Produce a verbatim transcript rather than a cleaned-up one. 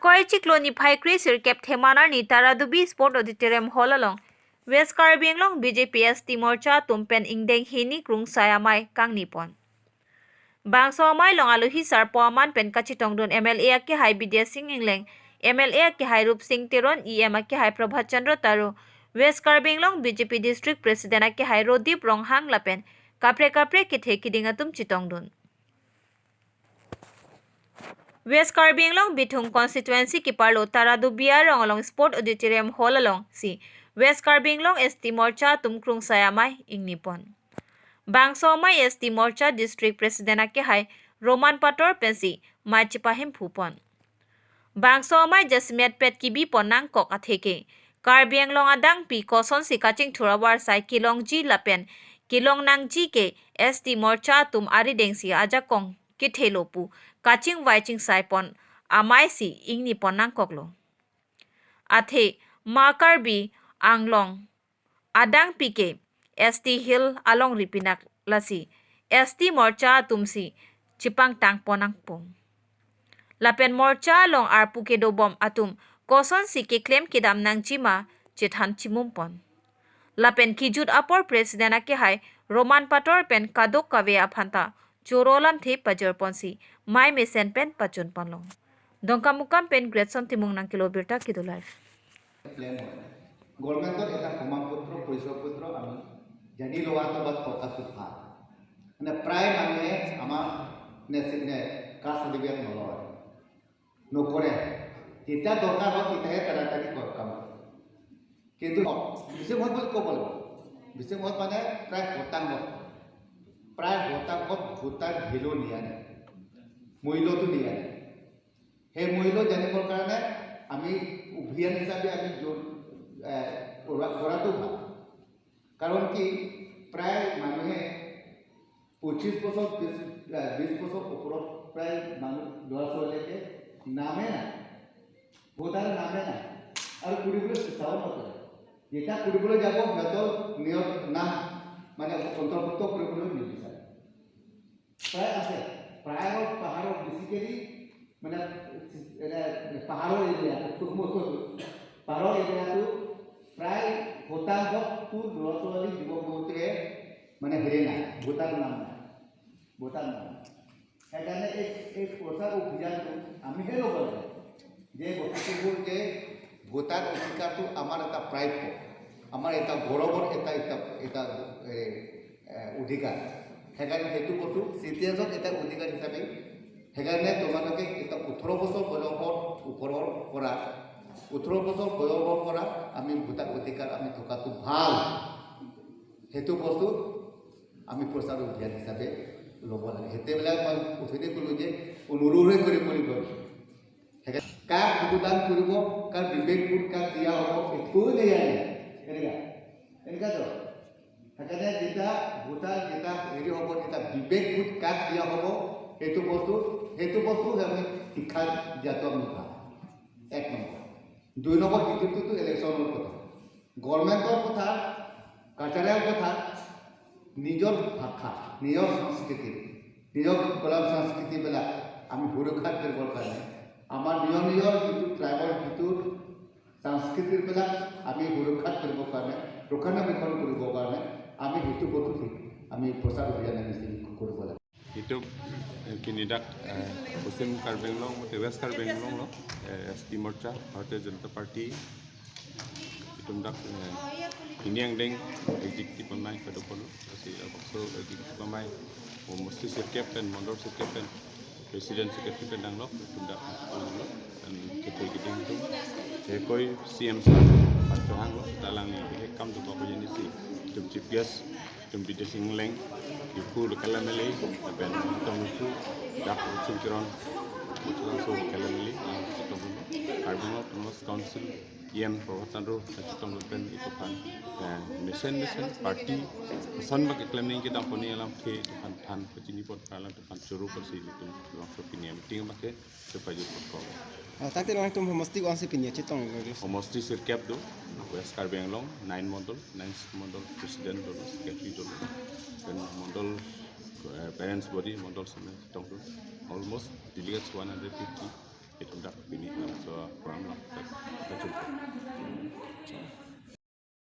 Koi chiklo niphai kre sirkep Theman arni Taradubi Sport Auditorium Hall along West Karbi Anglong B J P S T Morcha atum pen ingdeng hini krungsai amei kangni pon. Bangso amei along alohi sarpo aman pen kachetongdun M L A akehai Bidya Sing Engleng, M L A akehai Rup Sing Teron, E M akehai Prabhat Chandra Taro, West Karbi Anglong B J P District President akehai Rodip Ronghang lapen kaprek kaprek kethe kiding atum chetongdun. West Karbi Anglong Bithung Constituency keparlo Taradubi arong along Sport Auditorium Hall alongsi West Karbi Anglong S T Morcha atum krungsai amei ingni pon. Bangso amei S T Morcha District President akehai Roman Pator pensi mei chepahemphu pon. Bangso amei jasemet pet kebi pon nangkok atheke Karbi Anglong adangpi kosonsi kachingthur avarsai kelongji lapen kelong nangji ke S T Morcha atum aridengsi ajakong kethelo pu kachingvai chingsai pon ameisi ingni pon nangkoklo. Athe ma Karbi Anglong adangpi ke S T Hill alongri pinak lasi S T Morcha atumsi chepangtang pon nangpo. Lapen Morcha along arpu kedobom atum kosonsi keklem kedam nangji ma chethan chimum pon. Lapen kejut apor President akehai Roman Pator pen kadokave aphanta choro lamthe pajor ponsi mei mesen pen pachun ponlo. Dongkamukam pen Gretson Timung nangkelo birta kedo live. Plan হয়। গভৰ্ণমেণ্টৰ এটা প্ৰমাণ পত্ৰ, পৰিচয় পত্ৰ আমি জানি লোৱাটো বা থকাটো ভাল। মানে প্ৰায় মানুহে আমাৰ নেচি- নে- কাষ্ট চাৰ্টিফিকেট নলয়, নকৰে। যেতিয়া দৰকাৰ হয় তেতিয়াহে তাড়াতাড়ি ক- কাম কৰে। কিন্তু বিশেষ মত বুলি ক'ব লাগিব, বিশেষ মত মানে প্ৰায় শতাংশ, প্ৰায় শতাংশ ভোটাৰ ভেলু নিয়া নাই, মূল্যটো নিয়া নাই। সেই মূল্য জানিবৰ কাৰণে আমি অভিযান হিচাপে আমি জোৰ এ, কৰা- কৰাটো ভাল। কাৰণ কি, প্ৰায় মানুহে পঁচিছ বছৰ, বিছ এ, বিছ বছৰ ওপৰত প্ৰায় মানুহ, ল'ৰা ছোৱালীকে নামে নাই, ভোটাৰ নামে নাই আৰু কৰিবলৈ চেষ্টাও নকৰে। যেতিয়া কৰিবলৈ যাব সিহঁতৰ নিয়ম নাম মানে অন্তৰ্ভুক্ত কৰিবলৈ নিবিচাৰে। প্ৰায় আছে, প্ৰায় পাহাৰত বেচিকেলি মানে এনে পাহাৰৰ এৰিয়া, মই কৈছোঁ, পাহাৰৰ এৰিয়াটো প্ৰায় শতাংশটো ল'ৰা ছোৱালী যুৱক যুৱতীৰে মানে হেৰি নাই, ভোটাৰ নাম নাই, ভোটাৰ নাম নাই। সেইকাৰণে এই এই প্ৰচাৰ অভিযানটো আমিহে ল'ব লাগে যে বস্তুটো হ'ল যে ভোটাৰ অধিকাৰটো আমাৰ এটা প্ৰাপ্য, আমাৰ এটা গৌৰৱৰ এটা এটা এটা এ, এ, অধিকাৰ। সেইকাৰণে সেইটো বস্তু চিটিজেন এটা অধিকাৰ হিচাপে, সেইকাৰণে তোমালোকে এটা ওঠৰ বছৰ বয়সৰ ওপৰৰ পৰা, ওঠৰ বছৰ বয়সৰ পৰা আমি ভোটাৰ অধিকাৰ আমি থকাটো ভাল। সেইটো বস্তু আমি প্ৰচাৰ অভিযান হিচাপে ল'ব লাগে। সেইটোবিলাক মই উঠনি ক'লোঁ যে অনুৰোধে কৰিম বুলি ভাবিছোঁ। সেইকাৰণে কাক ভোটদান কৰিব, কাৰ বিবেক ভোট কাক দিয়া হ'ব, একো দিয়া নাই। এনেকুৱা, এনেকুৱা তো। সেইকাৰণে যেতিয়া ভোটাৰ যেতিয়া হেৰি হ'ব, যেতিয়া বিবেক ভোট কাক দিয়া হ'ব, সেইটো বস্তু, সেইটো বস্তু আমি শিক্ষা দিয়াটো আমি ভাল। এক নম্বৰ। দুই নম্বৰ, এইটোতো ইলেকশ্যনৰ কথা, গভৰ্ণমেণ্টৰ কথা, কালচাৰেল কথা, নিজৰ ভাষা, নিজৰ সংস্কৃতি, নিজৰ কলা সংস্কৃতিবিলাক আমি সুৰক্ষা কৰিবৰ কাৰণে, আমাৰ নিজৰ নিজৰ যিটো ট্ৰাইবৰ যিটো সংস্কৃতিবিলাক আমি সুৰক্ষা কৰিবৰ কাৰণে, ৰক্ষণাবেক্ষণ কৰিবৰ কাৰণে আমি সেইটো বস্তু আমি প্ৰচাৰ অভিযান আমি কৰিব লাগে। Itum, eh, pini dak, eh, Paschim Karbi Anglong, mate West Karbi Anglong lo, eh, S T Morcha, Bharatiya Janata Party, itum dak, eh, pini angdeng executive amei kadokave lo, lasi, eh, bakso executive amei, momosti sirkep pen, mondol sirkep pen, president secretary pen dang lo, itum dak lo, dan kethe kiding itum, eh, koi C M sir, Pasto Hang lo, ta alangli, eh, kam tu bapak jenis si, itum chief guest, itum Bidya Sing Engleng, ipu local M L A, lapen itum ipu dak Rup Sing Teron, itum laso local M L A, itum Karbi Anglong Autonomous Council, E M Prabhat Chandra, itum lapen itum aphan, eh, mesen mesen party, koson bak keklem nangji kedam pon alam ke itum aphan than pachini pon alam itum aphan choro korsi itum laso pini meeting bak ke Sepayu Kotko. Ah, tangte nangtum homosti ko-ansi pini chetong lagi. Homosti sirkep do, West Karbi Anglong, nine mondol, nine mondol president do, secretary do, then mondol, eh, parents body, mondol semen tong do, almost delegates one hundred fifty. Ithum dak pini nangso program lo. Kachung.